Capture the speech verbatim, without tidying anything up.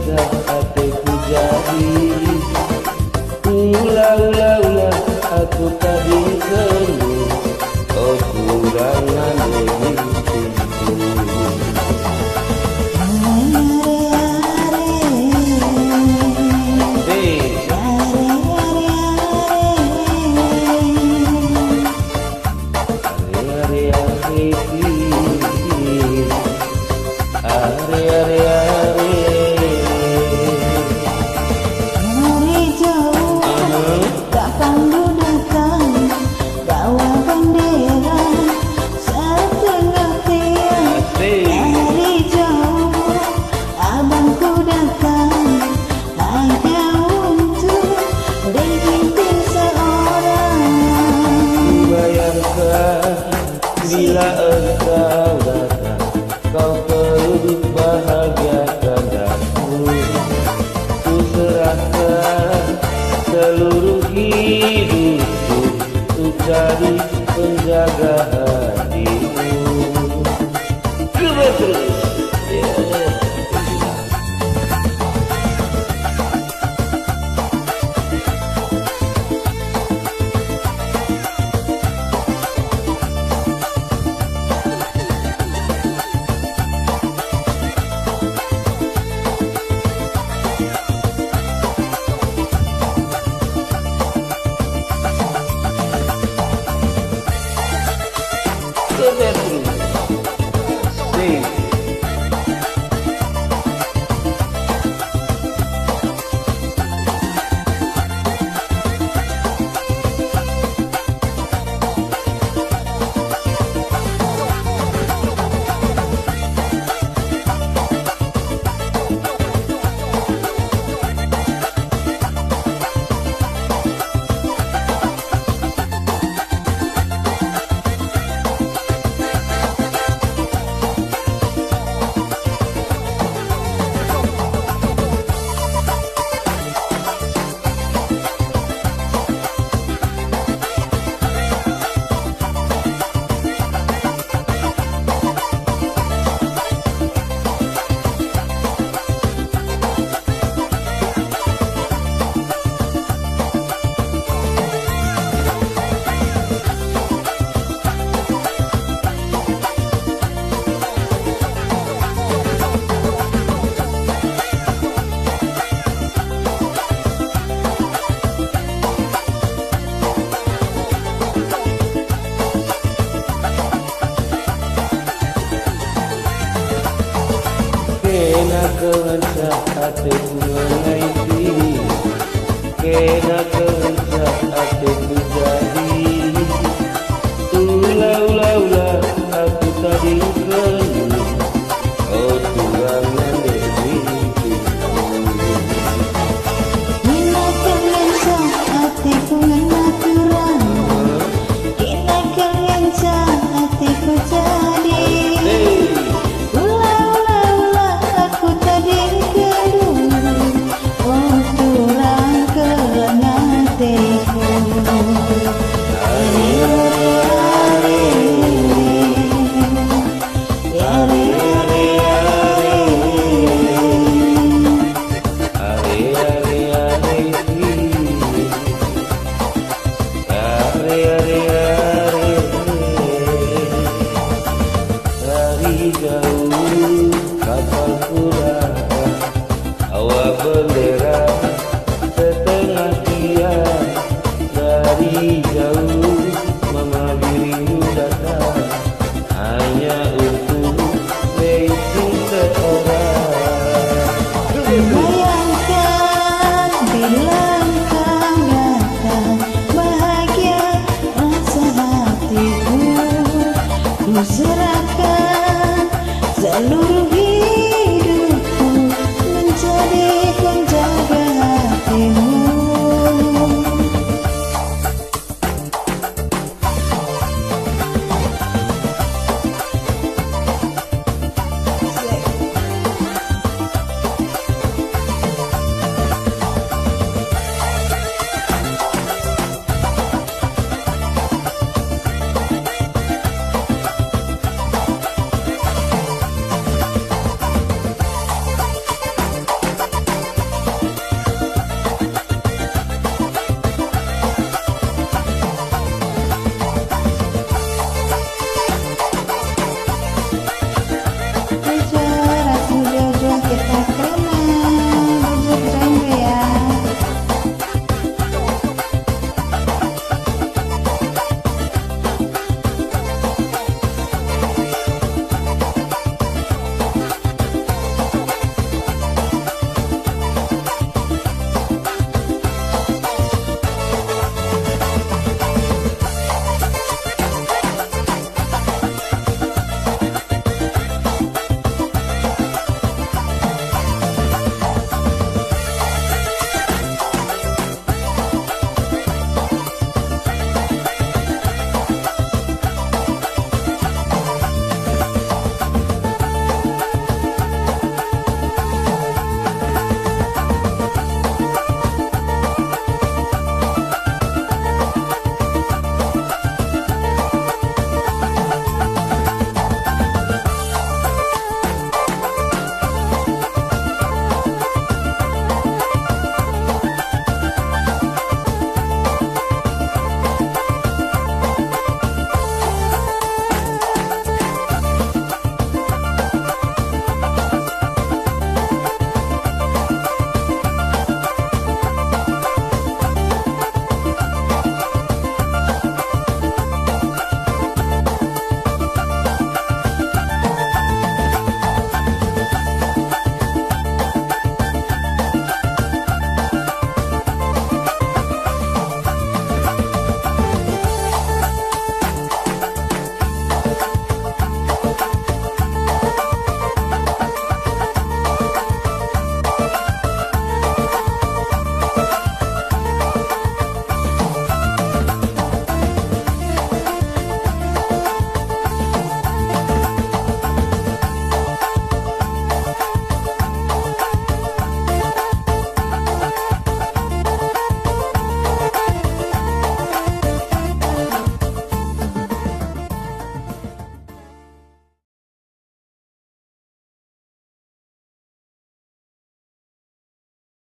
Ateku jadi, ula, ula, ula, aku tadingken, o kurang nande ningkingku. Hei. Are, are, are, are. Are, are, are. Hari jauh, aha, kapan ku datang, bawa bendera setengah tiang. Asik. Hari jauh, abang ku datang, hanya untuk denginting seorang. Kubayangkan bila engkau datang, kau penuh bahagia kandaku. Kuserahkan seluruh hidupku untuk jadi penjaga hatimu. Kebas terus. Ya. Kena kelenca ateku mengaiti, kena kelenca ateku jadi. Ula, ula, ula, aku tadingken, o Tuhan nande ningkingku. Kena kelenca ateku ngena turang, kena kelenca ateku jadi. Ula, ula, ula, aku tadingken, o turang kena ateku. Are, are, are. Are, are, are. Are, are, are. Are, are, are. Hari jauh kapal ku datang, awak